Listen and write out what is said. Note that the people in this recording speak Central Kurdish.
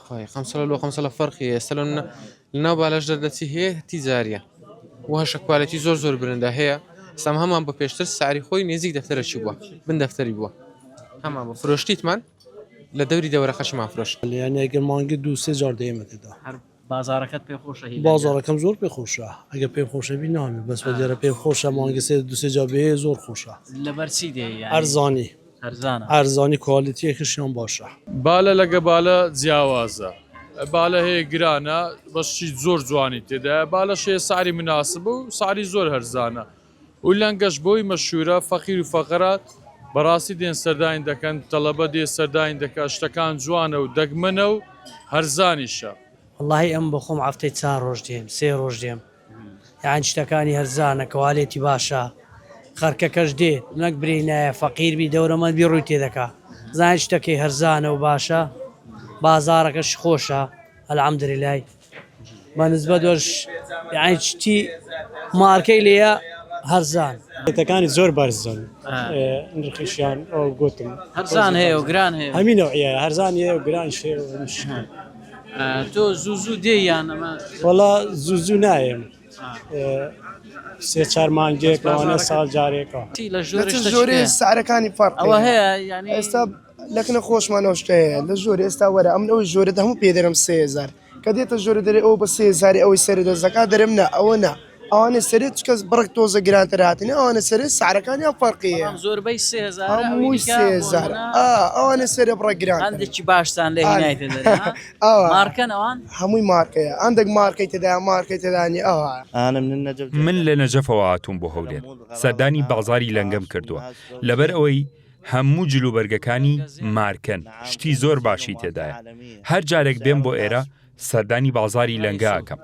بەخوای خەمسەلە لۆ خەمسەلە فەرقی هەیە ئێستا لە لەناو بالەش دەردەچی هەیە تیجاریە و هەشە quality زۆر زۆر برندە هەیە سام هەمان بە پێشتر ساری خۆی نزیک دەفتەرەکی بووە بن دەفتەری بووە هەمان بە فرۆشتیتمان لە دەوری دەوەرە خەشمان فرۆشت. یانی ئەگەر مانگی دوو سێ جار دێمە تێدا. هەر بازاڕەکەت پێ خۆشە هی لەنگە؟ بازاڕەکەم زۆر پێ خۆشە ئەگەر پێم خۆشە بی نامێ بەس بە دیارە پێم خۆشە مانگی سێ دوو سێ جار بێ زۆر خۆشە. لەبەر چی دێی یانی؟ ئەرزانی. هەرزانە. ئەرزانی کوالێتیەکەشیان باشە. بالە لەگە بالە جیاوازە بالە هەیە گرانە بەس شتی زۆر جوانی تێدایە بالەش هەیە سعری مناسبە و سعری زۆر هەرزانە و لەنگەش بۆی مەشهورە فەقیر و فەقەرات بەڕاستی دێن سەردانی دەکەن تەڵەبە دێ سەردانی دەکات شتەکان جوانە و دەگمەنە و هەرزانیشە. وەڵاهی ئەم بۆخۆم عەفتەی چار ڕۆژ دێم سێ ڕۆژ دێم یەعنی شتەکانی هەرزانە کوالێتی باشە خەرکەکەش دێ نەک برێی نایە فەقیر بی دەورەمەند بی ڕووی تێدەکا زانی شتەکەی هەرزانە و باشە بازاڕەکەش خۆشە الحمدللەی بە نسبەت وەش یەعنی شتی مارکەی لێیە هەرزان. ڕێتەکانی زۆر بەرزن نرخیشیان ئەو گوتم هەرزان هەیە و گران هەیە هەمی نەوعیە هەرزان هەیە و گران هەیە و هەمیش تۆ زوو زوو دێی یان ئەمە؟ وەڵا زوو زوو نایەم سێ چار مانگێک لەوانەیە ساڵ جارێکە. لە ژۆرێ ژۆرێ سعرەکانی فەرق ئەوە هەیە یانی ئێستا لەکنە خۆشمان ئەو شتە هەیە لە ژۆرێ ئێستا وەرە ئەمن ئەو ژۆرە هەموو پێ دەرم 3000 کە دێتە ژۆرە دەرێ ئەو بە سێ هەزاری ئەوەی سەرێ دەست دەکات دەرێم نا ئەوە نا ئەوانە سەرێ چکە بڕێک تۆزە گرانتر هاتنێ ئەوانە سەرێ سعرەکانیان فەرقی هەیە بەڵام زۆربەی 3000 ئەوی هەمووی دیکە سێ بۆ هەزارە نمونە ئا ئەوانە سەرێ بڕێک گرانترن هەندێکی باشتان لێ ئا هینایتە دەرێ ها ئەوە مارکەن ئەوان؟ هەمووی مارکەیە هەندێک مارکەی تێدایە مارکەی تێدا نییە ئەوە. من لە نەجەفەوە هاتووم بۆ هەولێر سەردانی بازاڕی لەنگەم کردووە لەبەر ئەوەی هەموو جلوبەرگەکانی مارکەن شتی زۆر باشی تێدایە هەر جارێک بێم بۆ ئێرە سەردانی بازاری لەنگە ئەکەم.